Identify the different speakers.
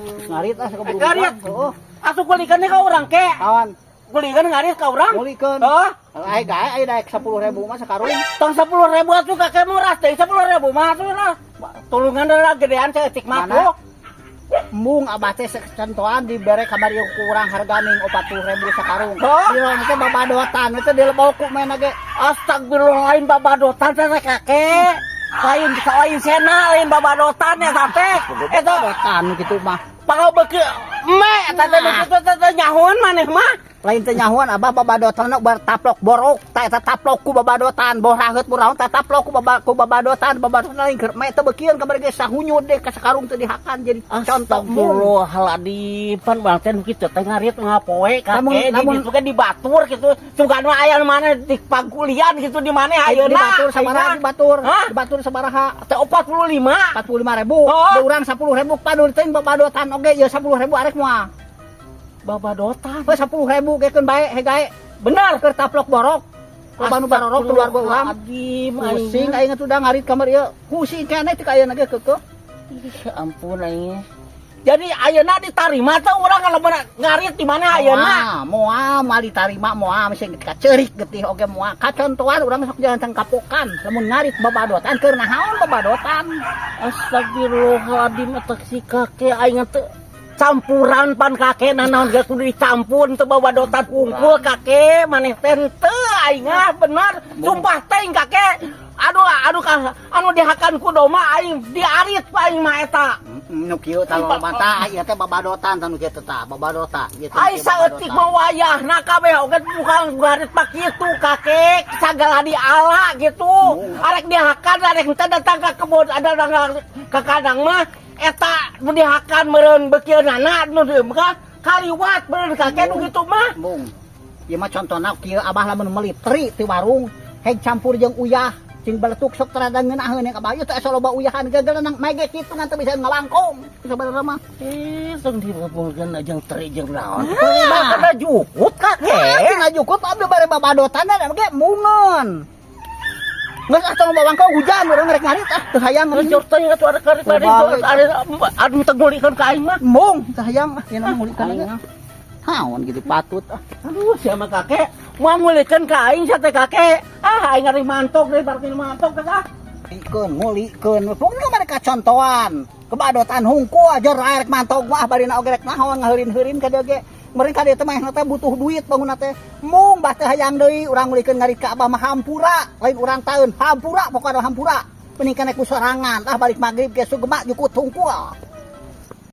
Speaker 1: Ngarit ah sakaburu.
Speaker 2: Ngarit.
Speaker 1: Heeh.
Speaker 2: Asup kulikeun ka urang ke.
Speaker 1: Kawan,
Speaker 2: Kulikeun ngarit ka urang.
Speaker 1: Ngulikeun.
Speaker 2: Heeh.
Speaker 1: Ai gae ai daek 10.000 mah sakarung.
Speaker 2: Tong 10.000 atuh, kakek murah teh 10.000 mah atuh lah. Tulungan lah gedean saeutik mah
Speaker 1: Mana?
Speaker 2: tuh.
Speaker 1: Embung abah teh secontohan dibere kamari ku urang harga ming 40.000 sakarung.
Speaker 2: Hah?
Speaker 1: Di teh babadotan teh dilebok ku main ge.
Speaker 2: Astagfirullah, lain babadotan teh kakek. Lain lain sena, lain babadotan ya teh. Eta
Speaker 1: Babadotan gitu mah.
Speaker 2: Pangau beuki me eta teh begitu teh nyahoan maneh mah.
Speaker 1: Lain teh nyahoan abah, babadotan bar taplok borok ta eta taplok ku babadotan boh raheut murahun ta taplok ku baba ku babadotan babadotan lain keur me teh beukieun kamari ge sahunyud deh ka sakarung teh dihakan jadi contoh mung.
Speaker 2: Astagfirullahaladzim, pan bang teh nu kitu teh ngarit ngapoe kakek di ditu kan di batur gitu. Sugan mah aya mana di pangkulian gitu di mana
Speaker 1: Di
Speaker 2: ayeuna.
Speaker 1: batur sabaraha di batur?
Speaker 2: Hah?
Speaker 1: Di batur sabaraha?
Speaker 2: Teh 45.
Speaker 1: 45.000.
Speaker 2: Oh.
Speaker 1: Di urang 10.000 padul teh babadotan oge ieu 10.000 arek moal?
Speaker 2: Babadotan.
Speaker 1: Heuh, 10.000 ge keun bae hegae.
Speaker 2: Bener.
Speaker 1: Keur taplok borok. Loba nu barorok keluarga urang.
Speaker 2: Astagfirullahaladzim,
Speaker 1: Pusing aing atuh da ngarit kamar ieu. Pusing keneh teh ka ayeuna ge keukeuh.
Speaker 2: Ih, ampun aing. Jadi ayeuna ditarima teh urang kalau ngarit di mana ayeuna?
Speaker 1: Moal, moal ditarima moal sing kaceurik getih oge moal. Kacontohan urang sok jalan teng kapokan lamun ngarit babadotan keur naon babadotan.
Speaker 2: Astagfirullahaladzim, eta si kakek aing teh campuran pan kakek nanaon geus kudu dicampur teu babadotan hungkul kakek maneh teh teu aing ah bener sumpah teh kakek, aduh aduh ka anu dihakan ku domba aing diarit pa aing mah eta.
Speaker 1: Nu kieu tah loba tah ieu teh babadotan tah nu kieu teh tah babadotan ieu teh.
Speaker 2: Ai saeutik mah wayahna kabeh oge bukan ngarit pak kitu kakek, sagala diala gitu arek dihakan arek teh datang ka kebon ada ka kandang mah eta nu dihakan meureun beukieunana nu di mah kaliwat meureun kakek nu kitu mah.
Speaker 1: Mung. Ieu mah contona kieu, abah lamun meuli teri ti warung heg campur jeung uyah cing beletuk sok terada ngeunaheun yang abah ieu teh asa loba uyahan gagal nang mege kitu ngan teu bisa ngawangkong sabenerna mah.
Speaker 2: Eh, tong dihubungkeun jeung teri jeung naon.
Speaker 1: Teri mah.
Speaker 2: Kana jukut kakek.
Speaker 1: Tina jukut abdi bare babadotan da ge mungon. Geus ah, tong wangkong, hujan urang rek ngarit ah teu hayang.
Speaker 2: Ngecor teh atuh ada karit tadi ada anu teu ngulikeun ka aing mah.
Speaker 1: Mung teu hayang ah ieu mah ngulikeun ge. Naon gitu patut ah.
Speaker 2: Aduh, siapa kakek? Mau ngulikeun ka aing sate kakek. Ah, aing ngari mantok deui barkin mantok teh ah.
Speaker 1: Ngulikeun, ngulikeun. Pokoknya mereka contohan. Kebadotan hungkul aja rek mantog mah barina oge rek naon ngaheurin-heurin ka dieu ge. Meureun ka dieu teh mah teh butuh duit bangun teh. Mung bah teu hayang deui urang ngulikeun ngarit ka abah mah hampura, lain urang taeun hampura pokokna hampura. Mending keneh ku sorangan ah balik magrib ge sugema jukut hungkul.